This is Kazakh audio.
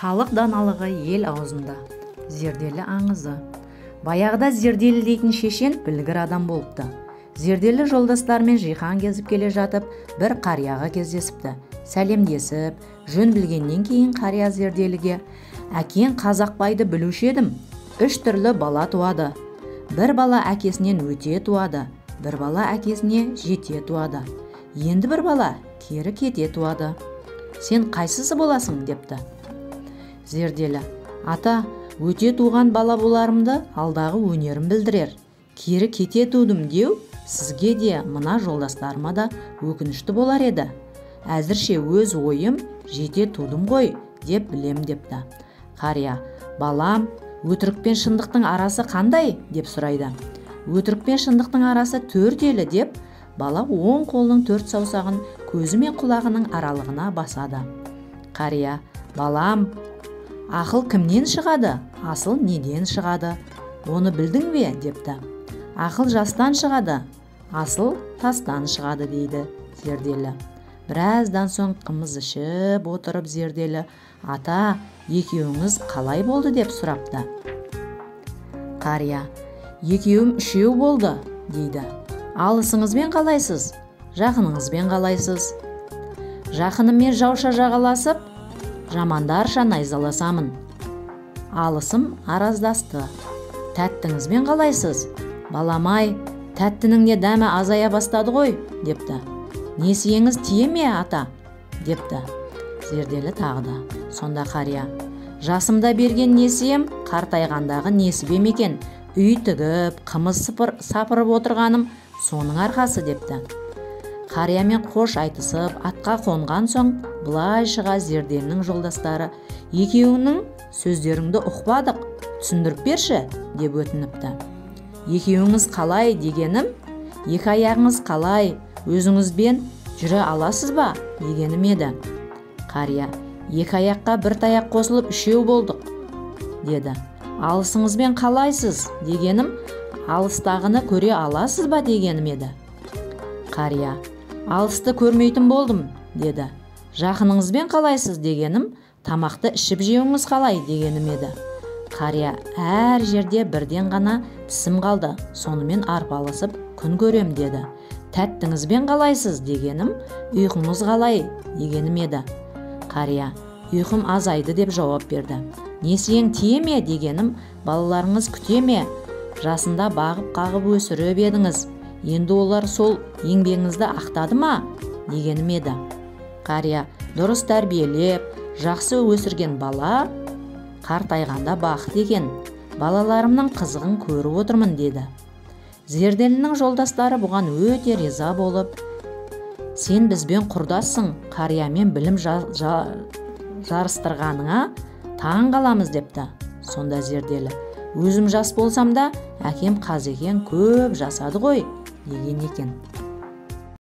Халық даналығы ел аузында. Зерделі аңызы. Баяғыда Зерделі дейтін шешен білгір адам болыпты. Зерделі жолдастарымен жихан кезіп келе жатып, бір қарияға кездесіпті. Сәлемдесіп, жөн білгеннен кейін қария Зерделіге: «Әкең Қазақбайды білуші едім. Үш түрлі бала туады. Бір бала әкесінен өте туады, бір бала әкесіне жете туады, енді бір бала кері кете туады. Сен қайсысы боласың?» депті. Зерделі: «Ата, өте туған бала боларымды алдағы өнерім білдірер. Кері кете тудым деу сізге де, мына жолдастарыма да өкінішті болар еді. Әзірше өз ойым жете тудым ғой деп білем», депті. Қария: «Балам, өтірік пен шындықтың арасы қандай?» деп сұрайды. «Өтірік пен шындықтың арасы төрт елі», деп бала оң қолының төрт саусағын көзі мен құлағының аралығына басады. Қария: «Балам, ақыл кімнен шығады, асыл неден шығады, оны білдің бе?» депті. «Ақыл жастан шығады, асыл тастан шығады», дейді Зерделі. Біраздан соң қымыз ішіп отырып Зерделі: «Ата, екеуіңіз қалай болды?» деп сұрапты. Қария: «Екеуім үшеу болды», дейді. «Алысыңызбен қалайсыз, жақыныңызбен қалайсыз?» «Жақыныммен жауша жағаласып, жамандарша найзаласамын. Алысым араздасты». «Тәттіңізбен қалайсыз?» «Балам-ай, тәттінің де дәмі азая бастады ғой», депті. «Несиеңіз тие ме, ата?» депті Зерделі тағы да. Сонда қария: «Жасымда берген несием қартайғандағы несібем екен. Үй тігіп, қымыз сапырып отырғаным соның арқасы», депті. Қариямен қош айтысып, атқа қонған соң былай шыға Зерделінің жолдастары: «Екеуіңнің сөздеріңді ұқпадық, түсіндіріп берші», деп өтініпті. «Екеуіңіз қалай дегенім, екі аяғыңыз қалай, өзіңізбен жүре аласыз ба дегенім еді». Қария: «Екі аяққа бір таяқ қосылып үшеу болдық», деді. «Алысыңызбен қалайсыз дегенім, алыстағыны көре аласыз ба дегенім еді». Қария: «Алысты көрмейтін болдым», деді. «Жақыныңызбен қалайсыз дегенім, тамақты ішіп жеуіңіз қалай дегенім еді». Қария: «Әр жерде бірден ғана тісім қалды, сонымен арпалысып күн көрем», деді. «Тәттіңізбен қалайсыз дегенім, ұйқыңыз қалай дегенім еді». Қария: «Ұйқым азайды», деп жауап берді. «Несиең тие ме дегенім, балаларыңыз күте ме? Жасында бағып қағып өсіріп едіңіз, енді олар сол еңбегіңізді ақтады ма дегенім еді». Қария: «Дұрыс тәрбиелеп, жақсы өсірген бала қартайғанда бақыт екен. Балаларымның қызығын көріп отырмын», деді. Зерделінің жолдастары бұған өте риза болып: «Сен бізбен құрдассың, қариямен білім жарыстырғаныңа таң қаламыз», депті. Сонда Зерделі: «Өзім жас болсам да, әкем Қазекең көп жасады ғой», деген екен.